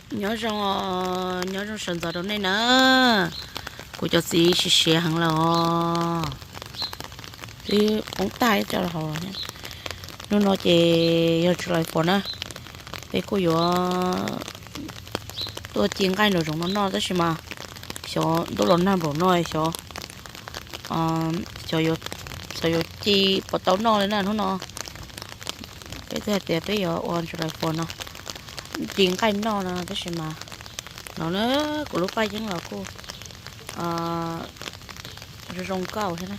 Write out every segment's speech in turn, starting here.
Nyob zoo, nyob zoo sawv ntxov rau nej na. Kuv cov txiv siav siav heev lawm os. Twb poob tag ib co los haus. Hnub no ces yog July four na, peb kuj yuav tuaj ci nqaij nraum zoov no noj tab sis mas xyov ntuj los nag npaum no xyov, xyov yuav ci puas tau noj li na hnub no. Peb twb hais tias peb yuav ua July four no ci nqaij noj no tab sis mas no na, kuv lub paj yeeb los kuj zoo zoo nkauj thiab na.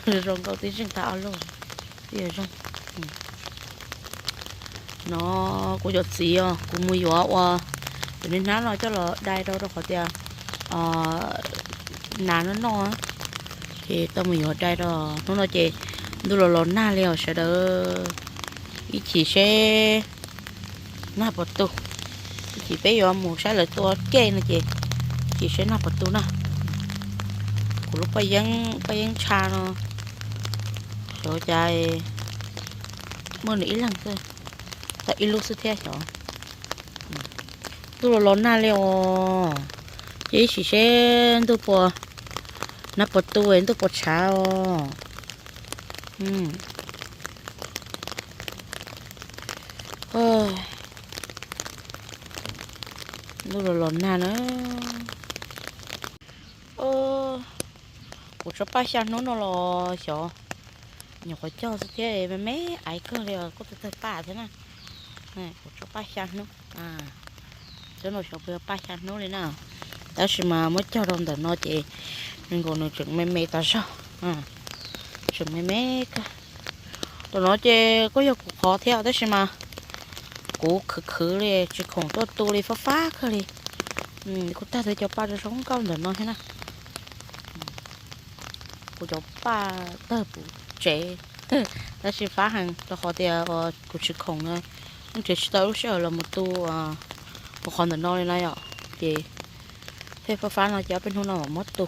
Zoo zoo nkauj tib zeej tag ob lub, twb yog zoo. No kuv cov txiv os, kuv mus yuav ua cov niag hnab no coj los dai rau rau qhov tias nas no noj, ces tau mus yuav dai rau. Hnub no ces ntuj los los nag li os sawv daws, ib chim seb nag puas tu. Ib chim peb yuav mus saib lawv tua kej no ces ib chim seb nag puas tu na. Kuv lub paj yeeb, paj yeeb ntsha no xyov cas muaj nws ib leeg xwb, tau ib lub xwb thiab xyov. Ntuj los los nag li os, ces ib chim seb ntuj puas, nag puas tu, ntuj puas tshav os. Ntuj los los nag na. Kuv tso paj xya hnub no los xyov, nyuam qhuav cog xwb thiab me me aiv kawg li os, kuj tawg tawg paj thiab na. Kuv tso paj xya hnub, xyov puas yog paj xya hnub li na, tab sis mas muab cog rau ntawm no ces nkaus nws tseem me me tas zog, tseem me me kawg. Tam no ces kuj yog kuv qhov thiab tab sis mas kuv khwv khwv li tsis khoom tuaj tu li, fab fab kawg li. Kuv tag tau cov paj zoo zoo nkauj ntawm no thiab na. Kuv cov paj tawg puv tsev, tab sis fab heev rau qhov tias kuv tsis khoom na, yeej tsis tau lub sij hawm los mus tu ua qhov ntawm no li na yom, ces thiaj fab fab no ces ob peb hnub no mam muab tu.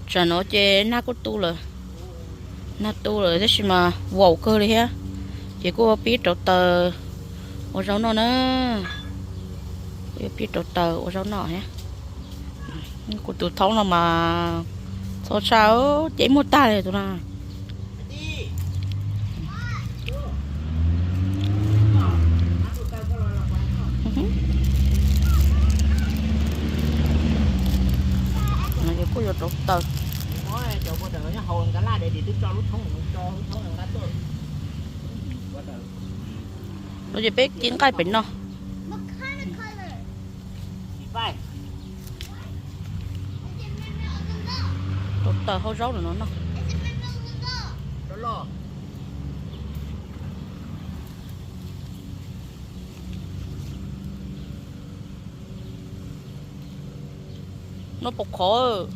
Tsam no ces nag kuj tu lawm, nag tu lawm tab sis mas vaum kawg li thiab, ces kuj ua pib rauv taws ua zaub noj na. Kuj yuav pib rauv taws ua zaub noj thiab. Kuv tus thaub no mas txhob tshaj, ces muag tag li tus no. Kuj yuav rauv taws. No ces peb ci nqaij pem no. Rauv taws hau zaub no no. No pom qhov,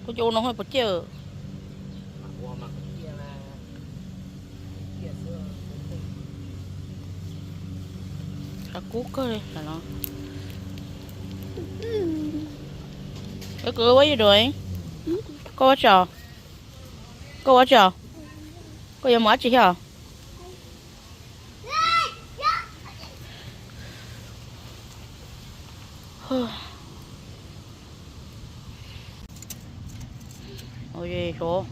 kuv cov ua no puas ciaj. Kub kawg li no. What you doing? Koj ua tsi? Koj ua tsi? Koj yuav mus dab tsi thiab? Suav,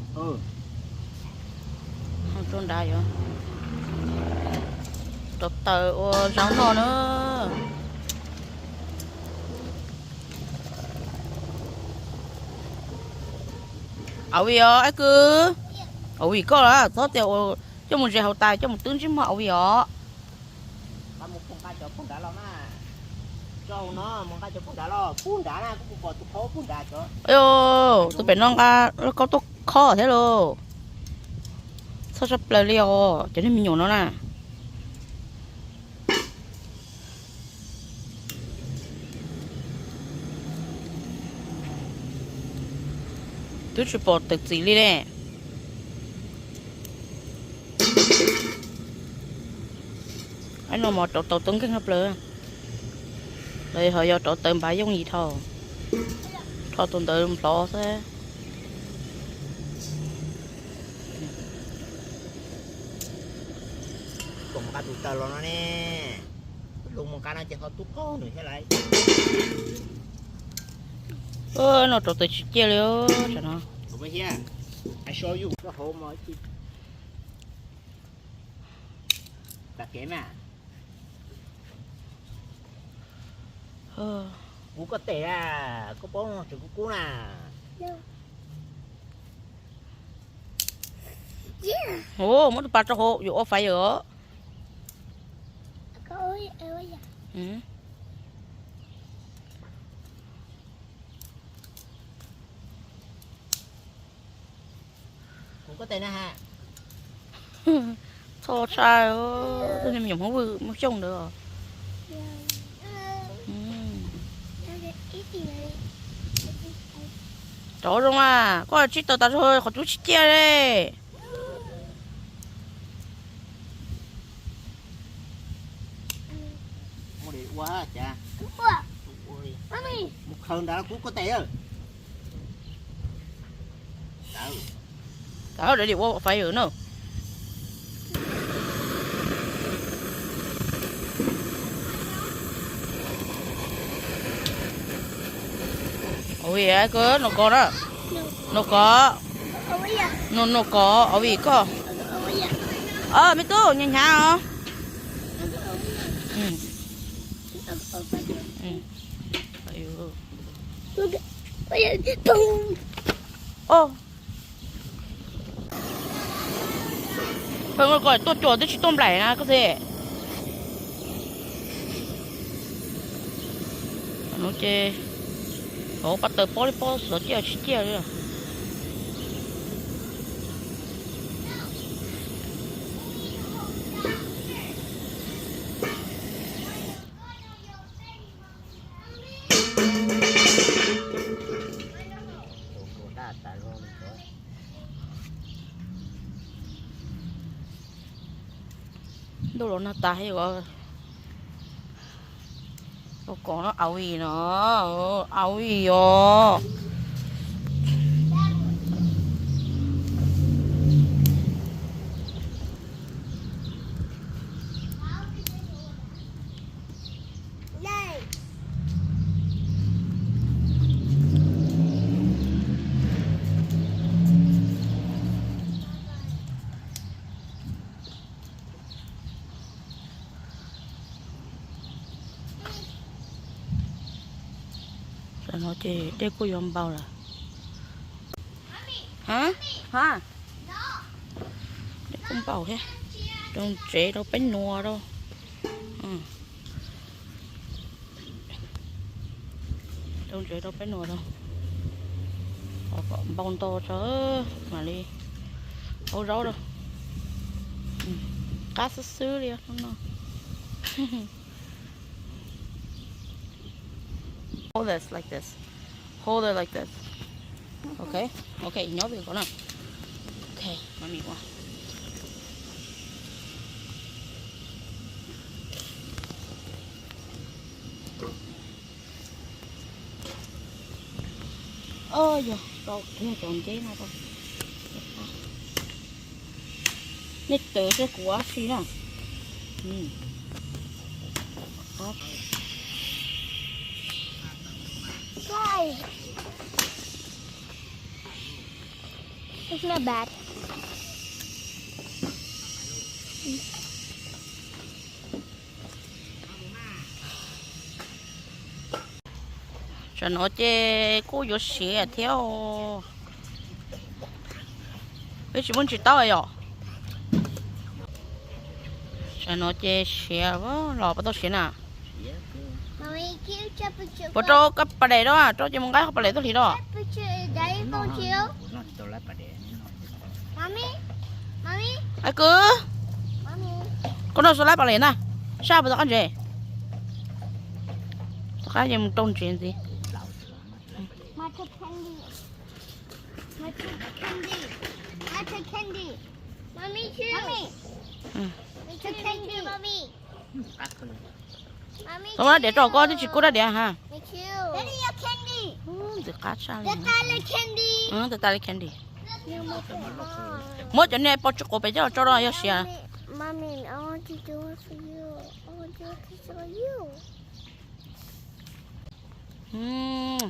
tsuag nrad yuav rauv taws ua zaub noj na. Au vim os, ab kwv, au vim koj los txhob tias coj mus ze hauv tas, coj mus twb ntsej muag, au vim os. Tus pem no nqa lauj kaub tuaj khob thiab lauj. Txhob tshaj plaws li os cov niag me nyuam no na. Twb tsis pom tawm txim li ne. Ab, no mas rauv taws tau nkeeg tshaj plaws. Los ho yog rauv taws npav yooj yim dhau, rho tus ntawd nplhov xwb. Tus nqa tus taws los no ne, lus mus nqa no ces ho tub qaug nws thiab lauj. No rau taws tsis ciaj li, tam no. Hauv mas, kuv koj tes a, koj paub tseem kub kub na. Muab tus pas rau hauv yuav ua fire os. Kuv koj tes na ha. Txhob tshaj, tus me nyuam Hmoob Vwj muaj xyooj ntawd. Rov zoo mas, koj tsib taws tas zog qhov cub tsis ciaj li. Mus khaws ntawd kuv koj tes. Kav dam ua fire na. Ua vim koj noj kos na. Noj kos. Noj, noj kos, ua vim koj. Me tub, nyias hnyav os. Peb ko tuaj cuam twb tsis tuaj nplaim na koj xwb. No ces, o, pab taws pob li pob xov ciaj tsis ciaj li. Ntuj los nag tas thiab os. Tus kos no auj no, auj os. Tam no ces dej kuj yuav npau lawm. Ha, ha. Dej kuj npau thiab. Rau ntsev rau peb nuas rau. Rau ntsev rau peb nuas rau. Kom npau nto tso mam li hau zaub rau. Qab xwb xwb li no. Hold this like this. Hold it like this. Ok, ok, nyob ntawm ko na. Ok, mami ua. Yog tau kiag cov nceb no tau. Nej tawm seb kuv ua si na. It's not bad. Tam no ces kuj yuav siav thiab. Peb tsis muaj ntsis taub yom. Tam no ces siav los puas tau siav na. Puas rau koj pas dej rau, rau ces mus nqa qhov pas dej tuaj hliv rau. Ai kwv, koj noj xua lab pas dej na, sab puas tau qab ntsev? Tau qab ces mus rau ntsev ntxiv. Tau muab rab diav rau koj twb tsis kub rab diav ha. Ntxim qab tshaj li. Tab tas li candy. Muab cov niag pov tsw quav pem coj los tso rau yog siav. Mommy, I want to do it for you. I want to do it for you.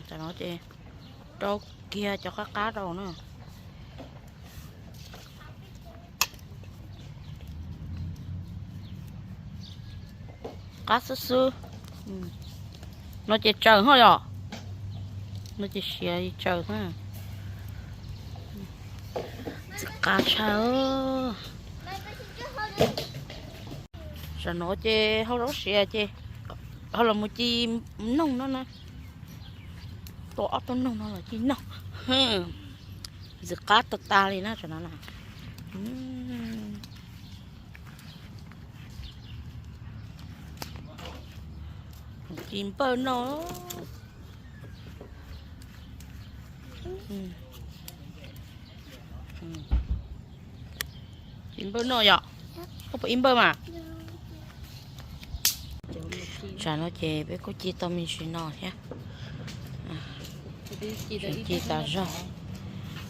Tam no ces rau kiag cov qab qab rau na. Qab xwb xwb. No ces tsaws ho yom. No ces siav tsaws xwb. Ntxim qab tshaj. Tam no ces hau zaub siav ces ho los mus ci noog no na. Tua ob tug noog no los ci noog. Ntxim qab tag tag li na tam no na. Ci npawj no. Ci npawj no yom. Koj puas ib npawj mas? Tam no ces peb kuj ci tau me ntsis no thiab. Tseem ci tas zog,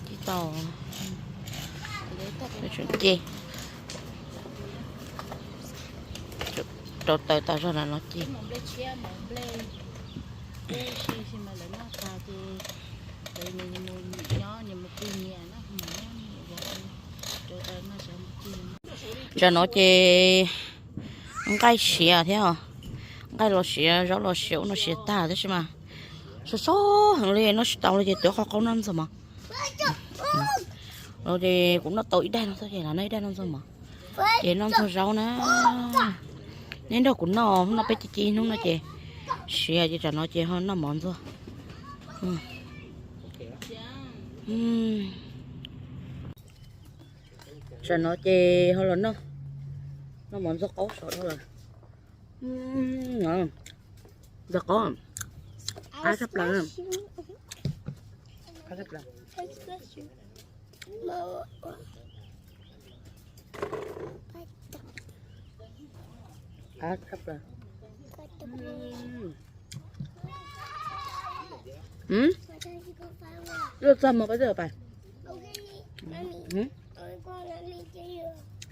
ci tau, tseem ci, rau taws tas zog na no ci. Tam no ces nqaij siav thiab os, nqaij los siav, zaub los siav, ua no siav tag tab sis mas sab sab heev li, noj tsis tau li ces tuav qhov qaub noj ntxuag mov. Los ces kuv noj tau ib daig no xwb ces los noj ib daig noj ntxuag mov, ces noj ntxuag zaub na. Neb nrog kuv noj, hnub no peb ci ci hnub no ces siav ces tam no ces ho noj mov ntxuag. Tam no ces ho los noj, noj mov ntxuag qaub saum dhau lawm. Ntxuag qaub, qab tshaj plaws, qab tshaj plaws. Qab tshaj plaws. Lwj txog mog peb twb pais.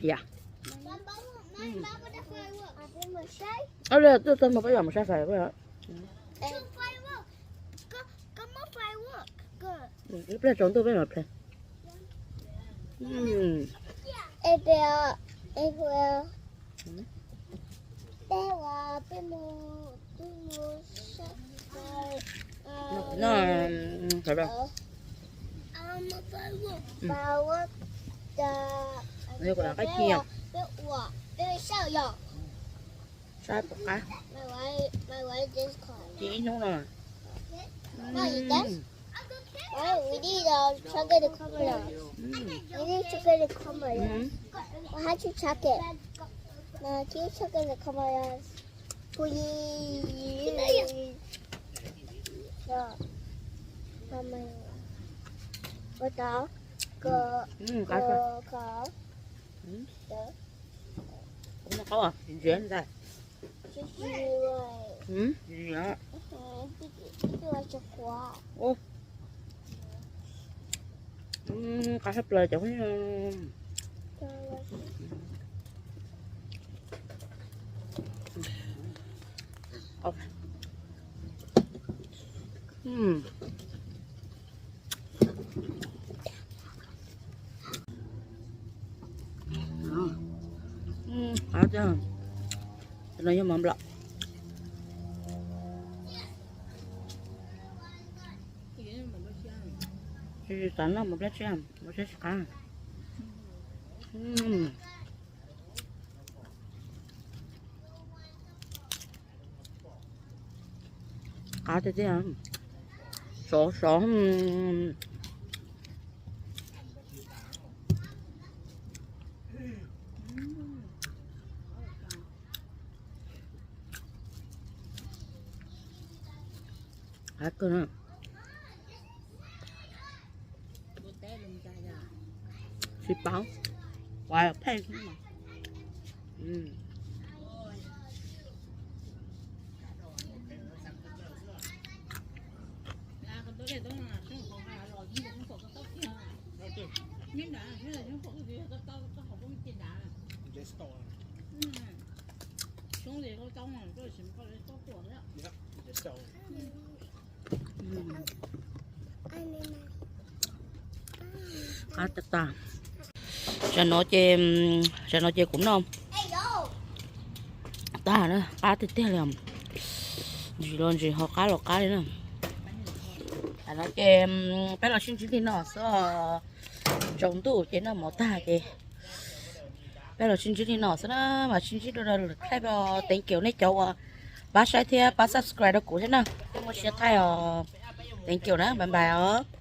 Ya. Lwj txog mog peb mam mus saib fais. Ib pliag tsaus ntuj peb mam ple. No, qab ci os. Saib puas qab. Ci ib hnub no. Why we need uh, chocolate caramel? We need chocolate caramel. Well, how to chocolate? No, can you chocolate caramel? Please. Caramel. What the? Go, go, go. Ub, no qaub ziav ntag. Ziav. Qab tshaj plaws cov. Qab tiag. Cov no yog mov nplom. Xav noj mov nplom tshiab, mov tshiab tsis qab. Qab tiag tiag. Sov sov. Qab kawg na. Tsis paub, ua pheej xwb mas. Qab tag tag. Tam no ces, tam no ces kuv noj tag na, qab tiag tiag li. Ntsis los ntsis ho qab los qab li na. Tam no ces peb los sib ntsib li no xwb, tsaus ntuj ces noj mov tag ces peb los sib ntsib li no xwb na, mas sib ntsib dua lwm clip os. Thank you nej cov uas pab saib thiab pab subscribe rau kuv thiab na, muaj siab thaij os. Thank you na, bye bye os.